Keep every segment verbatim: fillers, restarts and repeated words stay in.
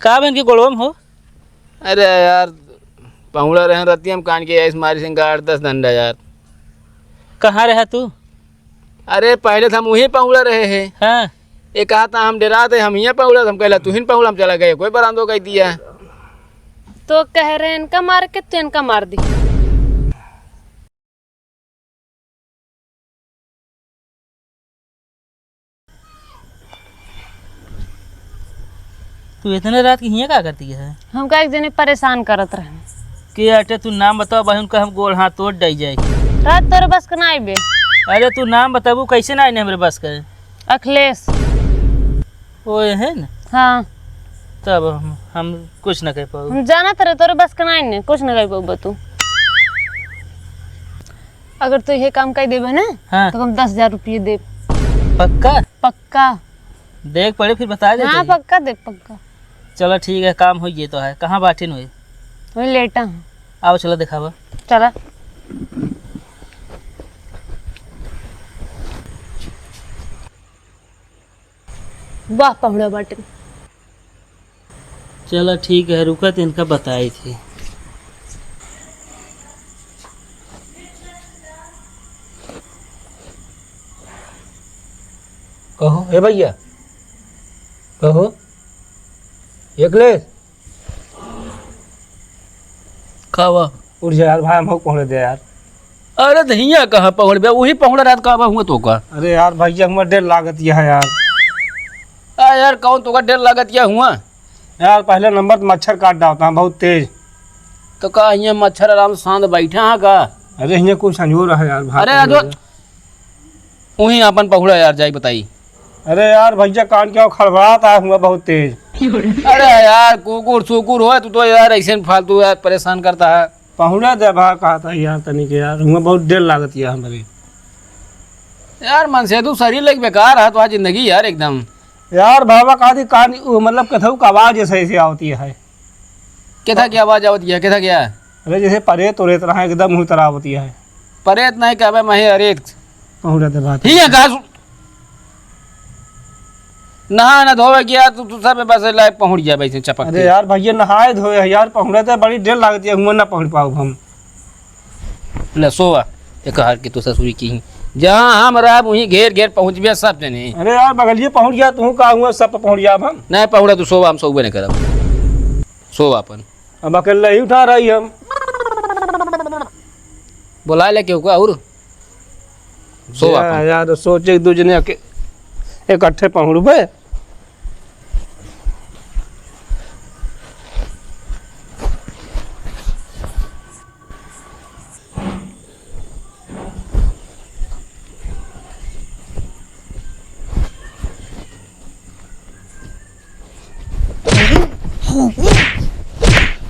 का बा इनके गोड़वा में हो? अरे यार, पहुड़ा रहे रतिया में कान के आइस मारी सिंह का आठ दस डंडा यार। कहाँ रहा तू? अरे पहले तो हम वहीं पहुड़ा रहे हैं। हाँ। ये कहा था हम डेरात है, हम हियाँ पहुड़ा, हम कहला तू ही पहुड़ा, हम चला गए, कोई बरामदो कह दिया। तो कह रहे इनका मार के, तू इनका मार दी। तू इतने रात के हियाँ का करती है? हमका एक जने परेशान करत रहन। के अटे तू नाम बताओ भाई, उनका हम गोड़ हाथ तोड़ डाई जाए। रात तोरे बस के नाई बे। अरे तू नाम बताबू, कैसे नाई ने हमरे बस के? अखिलेश। ओ, यही न? हाँ। तब हम, हम कुछ न कह पाऊ। हम जानत रहे तोरे बस के नाई ने, कुछ न कह पाऊ तू। अगर तू ये काम कर देबे ना, हाँ। तो हम दस हजार रुपये देब। पक्का? पक्का। देख पड़े फिर बता देते हाँ, ही। पक्का देब, पक्का। चलो ठीक है, काम हो ये तो है। कहाँ बाटिन हुए? वही लेटा हूँ। आओ चलो दिखावा। चला। वाह, पहुड़ा बाटिन। चला ठीक है, रुका तो इनका बताई थी। कहो, ए भैया, कहो, एकलेश। का बा? उठ जा यार, भाई, हमको पहुँड़े दे यार। अरे, तो हियाँ कहाँ पहुँड़बे? वही पहुँड़ा रात का बा हुआ तो का? अरे यार, भैया, हुआ डेर लागत यह है यार। आ यार, कौन तो का डेर लागत यह हुआ? यार, पहले नंबर तो मच्छर काट डालता है, बहुत तेज। तो का हियाँ मच्छर आराम से शांत बैठा है का? अरे, हियाँ कुछ संजोर है यार, भाई, अरे, पहुँड़े अजो, दे। उहीं आपन पहुड़ा यार, जाई बताई। अरे यार भैया, कान क्या खड़बड़ात आया हुआ बहुत तेज। अरे यार, कुकुर सुकुर होए, तू तो यार ऐसे फालतू यार परेशान करता है। पहुड़ा दे भा कहता है यार, तनी के यार, हुआ बहुत डेर लागत है हमरे। यार, मन से तू शरीर लेके बेकार है, तो आज जिंदगी यार एकदम। यार बाबा, का दी कान, उ, मतलब, कथऊ का आवाज ऐसे, ऐसे आवती है। केथा की आवाज आवत है, केथा क्या? अरे, जैसे परेत उरेत रहा, एकदम हुई तरह आवती है। परेत नहीं कहबे, महे अरेत। पहुड़ा दे बात। ही है, कहा सु-, नहा ना धोवे किया, तू, तू सब में बस लायक पहुँच गया वैसे चपक अरे के। यार, भैया नहाए धोए है यार, पहुड़ा दे, बड़ी डेर लागती है, हुआ ना पहुँच पाओ हम। ले सोवा, एक हार के तो ससुरी की ही। जहाँ हम रहब, वहीं घेर घेर पहुँचबे सब जने। अरे यार, बगलिए पहुँच गया, तू का हुआ, सब पहुँच गया अब हम। नहीं पहुँचा, तू सोवा, हम सोवे नहीं करब। सोवा अपन। अब अकेले ही उठा रही हम। बोला ले केहू का और। सोवा अपन। यार, सोचे दू जने अके-, इकट्ठे पहुँचबे।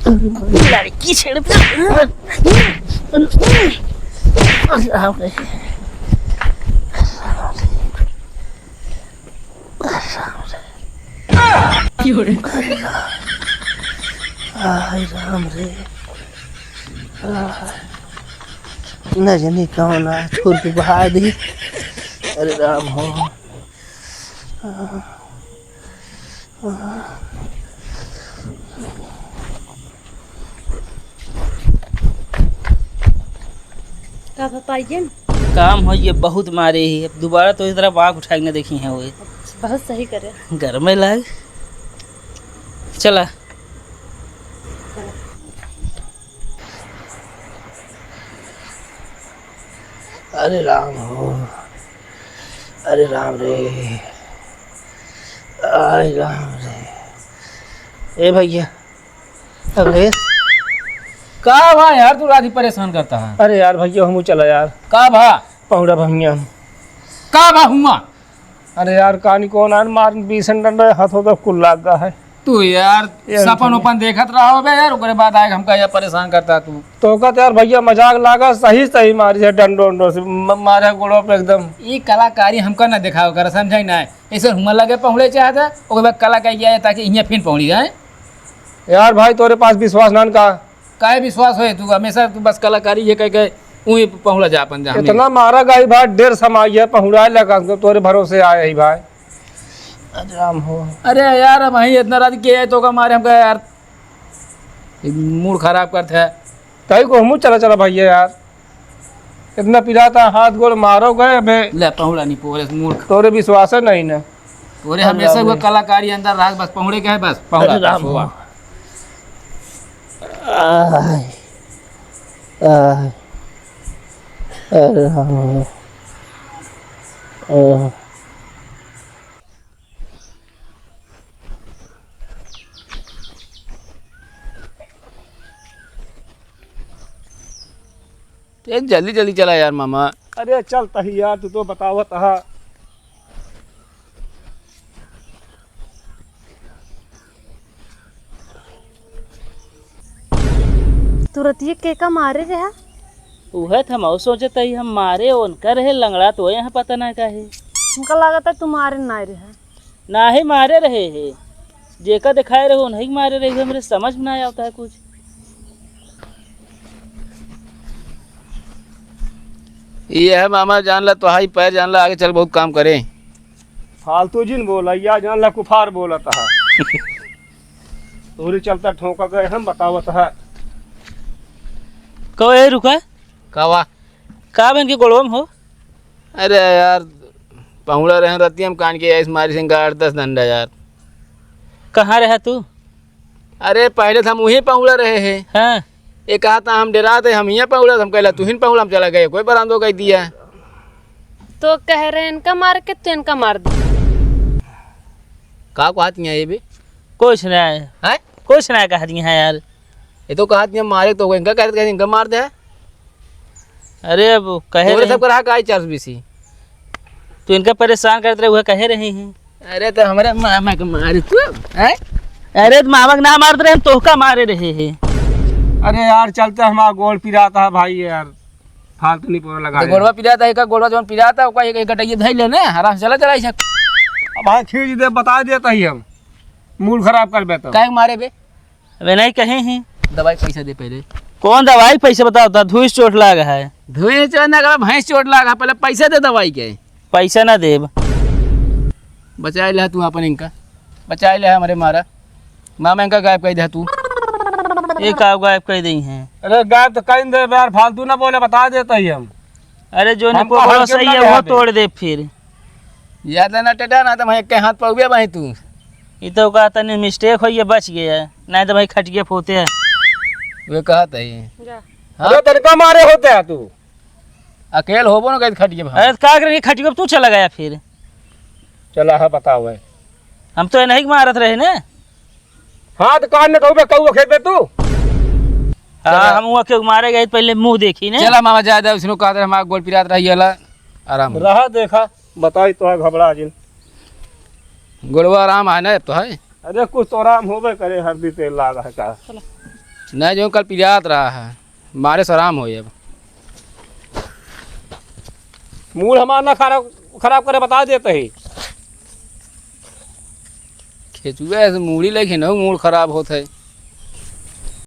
लड़की छेड़ दे। आय राम रे। आह, न जाने कौन आ छोड़ के बहा दी। अरे राम हो। आह, आह। का बताइए? काम हो ये बहुत मारे ही, अब दोबारा तो इस तरह आँख उठा के न देखी है वो। बहुत सही करे। घर में लाग। चला। अरे राम हो, अरे राम रे, अरे राम रे। ए भैया, अरे का भा यार, तू रात ही परेशान करता है। अरे यार भैया, हमहू चला यार। का भा? पहुड़ा भैया। का भा हुआ? अरे यार, कानी कौन आन मार बीसन डंडा हाथों तक कुल लाग गा है। तू यार ये सपन हम ओपन देखत रहो बे यार, ओकरे बाद आए हमका यार परेशान करता तू। तो का तो यार भैया मजाक लागा, सही सही मारी है डंडो उंडो से, म-, मारे गोड़ों पे एकदम। ई कलाकारी हमका ना दिखाओ कर, समझाई ना। ऐसे हुआ लगे पहुड़े चाहता, ओकरे बाद कलाकारी आए ताकि इहाँ फिर पहुड़ी जाए। यार भाई तोरे पास विश्वास नान का? काहे विश्वास होए तू? हमेशा तू बस कलाकारी ये कह के उही पहुड़ा जा अपन जा हमें। इतना मारा गाई भाई, डेर समाई है, पहुड़ाए लगा हमको, तोरे भरोसे आए ही भाई। राम हो। अरे यार, अब वहीं इतना रात के आए तो का मारे हमका यार, मूड खराब करत है। कहीं को हमू चला, चला भैया यार, इतना पिरात है, हाथ गोड़ मारो गए अबे। ले पहुड़ा नहीं पोरे मूड। तोरे विश्वास है नहीं ना। तोरे हमेशा वो कलाकारी अंदर रहा, बस पहुड़े के है, बस पहुड़ा। अरे राम हो। आह, आह, अरे राम हो। आह। ए, जल्दी जल्दी चला यार मामा। अरे चल तही यार, तू तो बतावत हा। तू रतिया के का मारे रहा? उहे त हमहू सोचत हई, हम मारे उनका रहे, लंगड़ा तो यहाँ पता ना का है। हमका लागत है तू मारे ना रहा। नाही मारे रहे है, जेका देखाए रहे उन्हीं के मारे रहे, हमरे समझ में ना आवता है कुछ। ये है मामा, जान ला तो हाई पैर, जान ला आगे चल बहुत काम करे। फालतू जिन बोला, या जान ला कुफार बोलत हा। तोहरे चलता ठोका गए, हम बतावत हा। कहो, ए, रुका। का वा? का बहन के गोड़वा में हो? अरे यार, पहुड़ा रहे रतिया में कान के ऐस मारी सिंह आठ दस डंडा यार। कहाँ रहा तू? अरे पहले तो हम वहीं पहुड़ा रहे हैं। हाँ। ये कहा था हम डेरात है, हम यहाँ पहुड़ा, हम कहला तू ही पहुड़ा, हम चला गए, कोई बरामदो कर दिया। तो कह रहे इनका मार के तू इनका मार दे। का कहत यहाँ ये भी? कुछ ना है। हैं? कुछ ना कह रही है यार। ये तो कहत यहाँ मारे तो इनका कहते कहते इनका मार दे। अरे अब कहे तोरे रही। सब करा का चार सौ बीसी। तू इनका परेशान करत रहे, वह कहे रही हैं। अरे तो हमारे मामा के मारे तू, हैं? अरे तो मामा के ना मारत रहे, हम तोहका मारे रहे हैं। अरे यार चलते हमारा गोड़ पिराता है भाई यार, फालतू नहीं पौड़ा लगा तो दे। गोड़वा पिराता है, का गोड़वा जौन पिराता है, ओका एक, एक गटैया धइ ले ना, आराम से चला चला ऐसे। अब हाँ खींच दे, बता देता ही हम, मूड खराब करबे तो। काहे के मारे बे? अबे नहीं कहे ही। दवाई पैसा दे पहले। कौन दवाई पैसा बताओ ता? धुइस चोट लाग है। धुइस चोट ना करा, भैंस चोट लाग है, पहले पैसा दे दवाई के। पैसा ना देब। बचाए ले तू अपन इनका, बचाए ले हमारे मारा। मामा इनका गायब कर दे तू। ये का गायब कर दे हैं? अरे गायब तो कर दे यार, फालतू ना बोले, बता देता ही हम। अरे जो हमको निको हल्के भरोसा में ये ना वो लेहा दे। तोड़ दे फिर। ज्यादा ना टेटा ना तो भाई के हाथ पौबे भाई तू। ई तो का तनी मिस्टेक होइए, बच गया, नहीं तो भाई खटिया फोते है। वे कहत है। जा। हाँ? अरे तनका मारे होते है तू। अकेल होबो ना कहीं खटिया भाई। अरे का करेंगे खटिया, तू चला गया फिर। चला है बताओ है। हम तो ये नहीं मारत रहे ना। हाँ तो कान में कहूँ कौआ खेत में तू। हाँ, चला। हम हुआ के मारे गए पहले मुँह देखी ने। चला मामा, ज्यादा उसने कहा था, हमारा गोल पिरात रही है ला। आराम हो। रहा देखा, बताई तो है घबरा जिन। गोड़वा आराम है ना अब तो है? अरे कुछ तो आराम होबे करे, हरदी तेल लाग है का? नहीं, जो कल पिरात रहा है, मारे से आराम होई अब। मूड हमार ना खराब, खराब करे, बता देते ही। खेचुआ से मूड़ी लेके ना मूड खराब होत है।